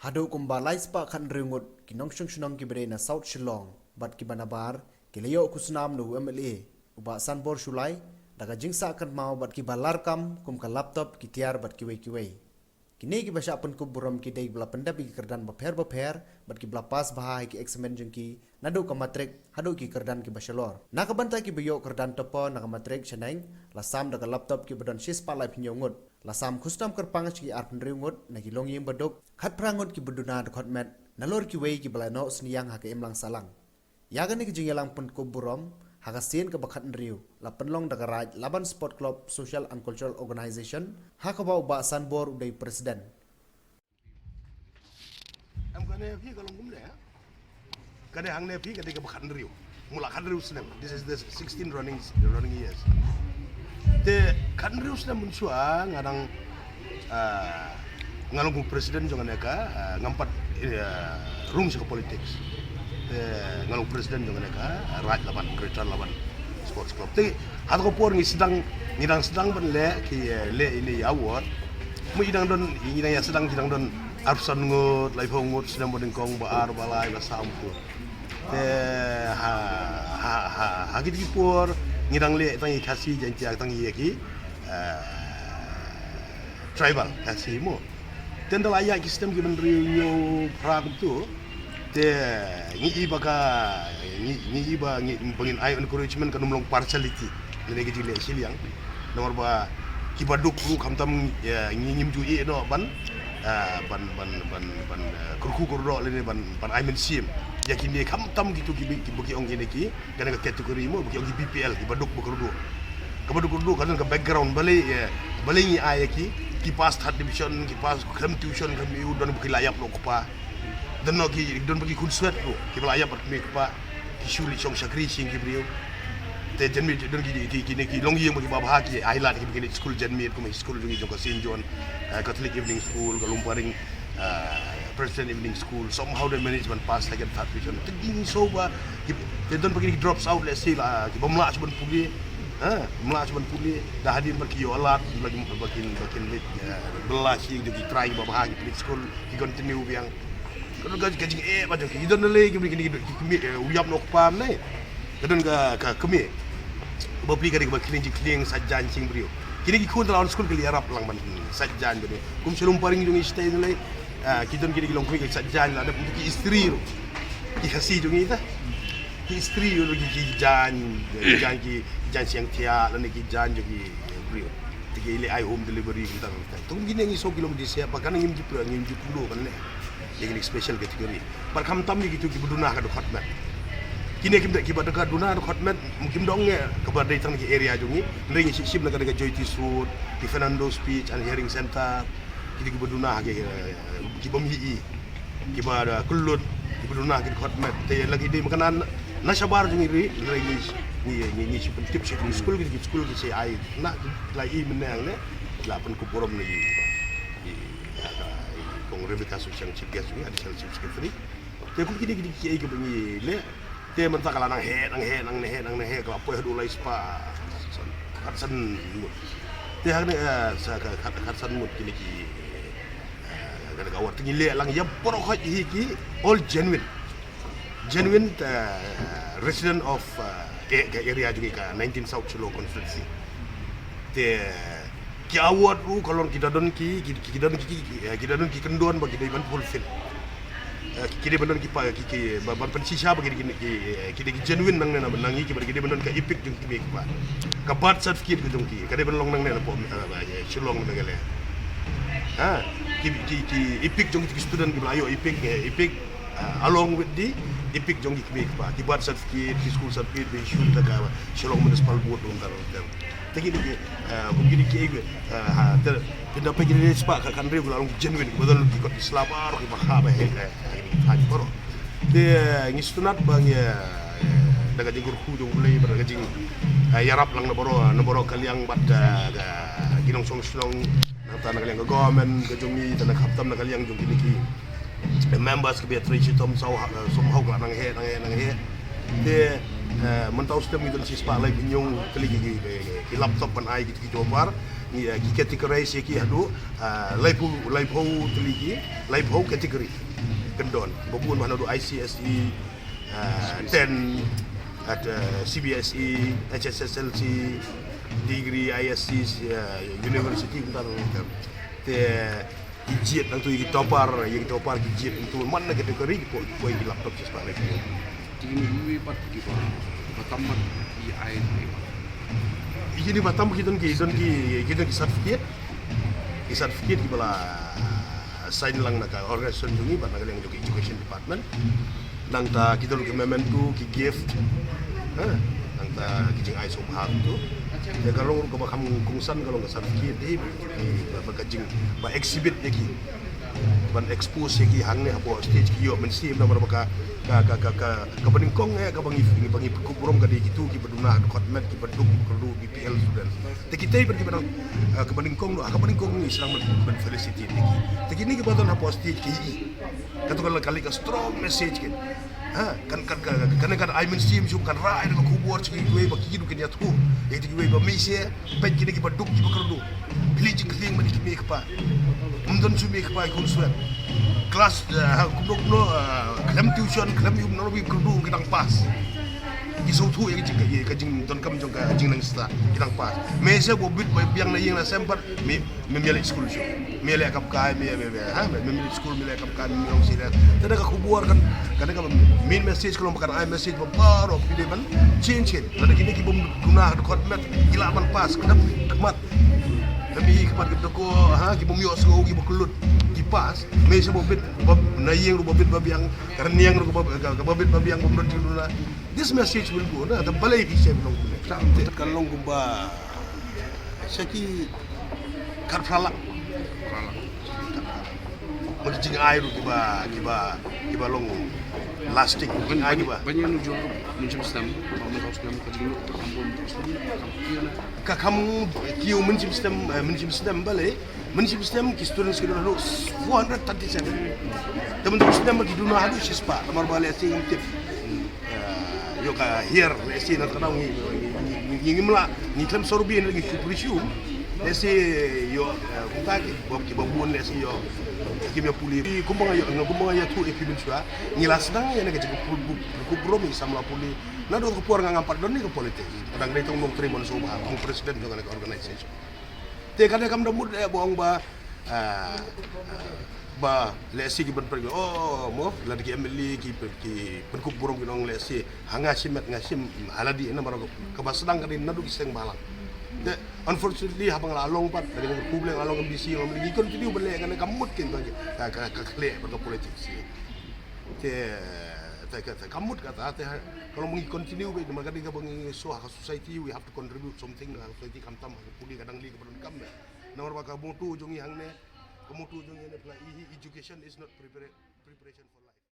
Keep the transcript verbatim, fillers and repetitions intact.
Haduh kumba lai spah khathynriew ngut ki nongshong shnong kiba dei na South Shillong bad kiba nabar ki la ïoh khusnam na u M L A u Bah Sanbor Shullai da ka jingsah kynmaw bad kiba larkam kum ka laptop, ki tiar bad kiwei kiwei. Kine kiba shah pynkup burom ki dei kiba la pyndep ïa ki kyrdan bapher bapher bad kiba la pass bha ha ki eksamin jong ki naduh ka matrik haduh ki kyrdan kiba shalor. Na ka bynta kiba ïoh kyrdan topper na ka matrik shaneng la sam da ka laptop kiba don shispah laiphew hynñiew ngut. La sam khusnam kyrpang sha ki arphew hynriew ngut na ki longïing baduk, khatphra ngut kiba duna dkhot met, nalor kiwei kiba la noh synñiang ha ka imlang sahlang. Ïa kane ka jingïalang pynkup burom ha ka sien kaba khathynriew la pynlong da ka Raid Laban Sport Club Social and Cultural Organization ha kaba u Bah Sanbor u dei president. Em kane phi ka long kumne, eh? Kane hangne phi ka dei kaba khathynriew. Mula khathynriew snem. This is the sixteen running, running years. Te khathynriew snem mynshuwa nga dang, ah, nga long u president jong kane ka, ah, ngam pat, eh, rung sha ka politics. Te nga long president jong kane ka, ah, Raid Laban, Greater Laban Sports Club. Te ha ka por ngi sdang, ngi dang sdang ban leh ki, eh, leh ine i award. Mo i dang don, ngi dang ïa sdang ki dang don arphew san ngut, laiphew ngut, snem ba nyngkong, ba ar, ba lai, ba saw ngut. Te ha, ha, ha, ha kiti ki por ngi dang leh tang ïa Khasi Jaiñtia, tang ïa ki, eh, tribal Khasi mo. Te ynda la ïaid ki snem ki bynriew hynñiew phra kumtu, te ngi i ba ka, ngi, ngi i ba ngi, ba ngin ai encouragement kan ym long partiality lane ka jingleh shiliang. Namar ba kiba duk ruh khamtam, eh, ngi ngim ju ïeh noh ban, eh, ban, ban, ban, ban, eh, kyrkhu kyrdoh lane ban, ban ai mynsiem ïa kine, khamtam kito kiba, kiba ki ong kine ki, kane ka category mo, ba ki ong ki B P L, kiba duk ba kyrduh. Kaba duk kyrduh ka don ka background, balei, eh, balei ngi ai ïa ki, ki pass third division, ki pass khlem tuition, khlem ïoh, don ba ki la ïap noh kpa. Don noh ki, don ba ki khunswet ruh kiba la ïap bad kmie kpa. Ki shu leit shong shakri sha ïing ki briew. Te janmiet don ki, ki, kine ki longïing ba kiba bha, ki ai lad kiba ki leit skul janmiet, kum skul jong ngi jong ka Saint John, eh, Catholic Evening School, ka Lumparing, eh, Presbyterian Evening School, somehow they manage ban pass second, third division. Te ngi shu ba ki, te don ba ki drops out, let's say, la, ki bym lah shuh ban pule, ha, bym lah shuh ban pule, da hadien ba ki ïoh lad, ba ki, ba ki, ba ki leit, eh, bylla sha ïing jong ki trai kiba bha, ki pynleit skul, ki continue biang. Ka don ka, ka jingeh ba jong ki, ki don na lei ki, ki, ki, ki kmie, eh, u ïap noh u kpa ne. Ka don ka, ka kmie. Ba pli ka dei kaba khlieng jingkhlieng, sait jaiñ sha ïing briew. Kine ki khun te la wan skul ki la ïarap lang ban sait jaiñ ba ne. Kum sha Lumparing jong ngi shatei na lei, ah, ki don kine ki longkmie ki sait jaiñ la dep ki istri ruh. Ki Khasi jong ngi te. Ki istri ruh ki, ki jaiñ, ki jaiñ ki, ki jaiñ sha ïing thiah lane ki jaiñ jong ki briew. Te ki leh ai home delivery kumta kumta. Te kum kine ngi sngew ki long ki jingsiah ba kan ngim ju pynlong, ngim ju pynlong kan leh. Ïa kine ki special category. Bad khamtam ïa kito kiba duna ha ka dkhot met. Kine kim da kiba duna ha ka dkhot met, kim da ong ïa kaba dei tang ki area jong ngi. Hynrei ngi shim na ka dei ka Joitis Road, ki Fernando's Speech and Hearing Centre, kito kiba duna ha ki, eh, kiba ym ïohi, kiba da kyllut, kiba duna ha ki dkhot met. Te la ki dei ma ka na, na shabar jong ngi ri, hynrei ngi, ngi, ngi, ngi shu pyntip sha ki skul, ki skul ki sa ai. Na la i mynne hangne, la pynkup burom na i, i, i, i Kong Rebecca Suchiang, Chief Guest jong ngi, Additional Chief Secretary. Te kum kine, kine kiei kiba ngi leh. Te mynta ka la nang heh, nang heh, nang heh, nang heh, ka la poi haduh lai spah khatsan, khatsan ngut. Te hangne, eh, sa ka khat, khatsan ngut kine ki, eh, kane ka award te ngi leh lang ïa baroh hi ki all genuine. Genuine, eh, resident of, eh, eh, ka area jong ngi ka nineteen South Shillong constituency. Te ki award ruh ka long ki da don ki, ki, ki da don ki, ki, ki, eh, ki da don ki kyndon ba ki dei ban fulfill. Eh, ki dei ban don ki pa, ki, ki, ba, ban pynshisha ba ki, ki, ki, eh, ki dei ki genuine nangne na, na ngi kiba ki dei ban don ka EPIC jong ki kmie kpa. Ka birth certificate ka jong ki, ka dei ban long nangne na pdeng, eh, eh, Shillong na Meghalaya. Ha, ki, ki, ki EPIC jong ki student kiba la ïoh EPIC, eh, EPIC, eh, along with the EPIC jong ki kmie kpa, ki birth certificate, ki school certificate, ba issue da ka Shillong Municipal Board, um, ka, ka. Te kine ki, eh, kum kine ki, eh, ha, te, te da phi kine spah ka khathynriew ki la long genuine, kiba don ki kot ki sla baroh, kiba ha ba heh, eh, eh, ha baroh. Te, eh, ngi sngewtynnat ba ngi, eh, da ka jingkyrkhu jong U Blei, bad da ka jing, eh, ïarap lang na baroh, na baroh ka liang bad, eh, ka, ki nongshong shnong, nangta na ka liang ka government ka jong ngi, te na khamtam na ka liang jong kine ki, eh, members kiba ïatrei shitom, somehow, eh, somehow ka la nang heh, nang heh, nang heh. Te, eh, mynta u snem ngi don shispah laiphew hynñiew tylli ki, ki, ki, ki laptop ban ai ki, ki jopar. Ngi, eh, ki categorize ïa ki haduh, eh, laiphew, laiphew tylli ki, laiphew category. Kyndon ba bun ba naduh I C S E, eh, ten, at, eh, C B S E, H S S L C, degree, I S C, eh, university, kumta. Te ki jied nangtu ïa ki topper, ïa ki topper ki jied nangtu man na category ki poi, poi ki laptop sha spah. Te kine iwei pat kiba, ba tam pat ki ai. Kine ba tam ki don ki, don ki, ki don ki certificate. Ki certificate kiba la sign lang na ka organization jong ngi bad na ka liang jong ki education department. Nangta ki don ki memento, ki gift. Ha? Nangta ki jingai sngewbha tu. Te ka long ruh kaba kham kongsan ka long ka certificate, eh, ba, ba ka jing, ba exhibit ïa ki, ban expose ïa ki hangne hapoh stage, ki ïoh mynsiem namar ba ka, ka, ka, ka, ka, kaba nyngkong, eh, kaba ngi, ngi, ba ngi pynkup burom ka dei kitu kiba duna ha dkhot met, kiba duk, kiba duk, B P L student. Te kita pat kiba dang, eh, kaba nyngkong, kaba nyngkong ngi sdang ban, ban felicitate ïa ki. Te kine kiba don hapoh stage ki, kato ka la, ka la ka strong message kin. Ha, kan, kan, kan, kan, kan ai mynsiem shibun, kan rai da ka khubor sha kiwei ba ki ruh kin ïathuh ïa kiwei ba, me sha, peit kine kiba duk kiba kyrduh. Phi leit jingkhlieh mane ki mei kpa. Ym don shuh mei kpa ki khun swet. Class, eh, ha, kumno kumno, eh, khlem tuition, khlem ïoh, mano, ki kyrduh ki dang pass. Ki sngewthuh ïa ka jing, ka jingdonkam jong ka jingnang stad, ki dang pass. Me sha ba bit ba biang na ïing na sem pat, me, me, me leit skul shuh. Me leit kam kai, me, me, me, ha, me, me leit skul, me leit kam kai, me ong sida. Te da ka khubor kan, kan da ka main message ka long ba kan ai message ba baroh phi dei ban change kan. Lada kine ki bym duna ha dkhot met, ki lah ban pass, kdem khmat. Lada ki khmat ki dako, ha, ki bym ïohsngew, ki ba kyllut, ki pass. Me sha ba bit, ba na ïing ruh ba bit ba biang, ka rynïeng ruh ba, ka, ka ba bit ba biang, bym don ki duna. This message will go, na, da balei phi shem long kumne. Ka long kumba, sha ki khatphra lak. Khatphra lak. Ba ki jingai ruh kiba, kiba, kiba long lasting. Ban, ai ban, kiba. Ban ïa nujor, mynshem snem, ba mynta u snem, ka jinglong, ka kam bun, ka kam kiew na. Ka kam kiew mynshem snem, eh, mynshem snem balei, mynshem snem ki students ki don haduh four hundred thirty-seven. Te mynta u snem ba ki duna haduh shispah, namar ba lehse ngam tip. Eh, ïoh ka hiar, lehse na ka daw ngi, ngi, ngi, ngi, ngim lah, ngi khlem survey, ngi shu presume. Lehse ïoh, eh, kumta ki, ba, kiba bun lehse ïoh, kim ïa pule. Kumba nga ïoh, kumba nga ïathuh ïa phi mynshuwa, ngi la sdang ïa kane ka jingpule, pule, pule, pule, ngi samla pule. Naduh ka por nga ngam pat don ne ka politics. Ka dang dei tang u nongtrei mynshuwa, u president jong kane ka organization. Te kane kam da mut eh ba ong ba, ah, ah, ba lehse ki ban pyrkhat, oh, mo, lada ki M L A ki, ki pynkup burom ki ong lehse, ha nga shimet nga shim ha lade, namar kaba sdang ka dei naduh ki seng balang. Te unfortunately haba nga la long pat, lada ka pule nga la long M D C, long M L A, ngi continue ban leh kane, kam mut kin ka, ka, ka, ka khleh bad ka politics. Te, te, te, te kam mut kata, te ka long ngi continue beit, namar ka dei kaba ngi shu ha ka society, we have to contribute something ha ka society, khamtam ha ka pule, ka dang lieh kaba donkam. Namar ba ka motto jong ngi hangne, ka motto jong ngi hangne phi la i hi, education is not prepara-, preparation for life.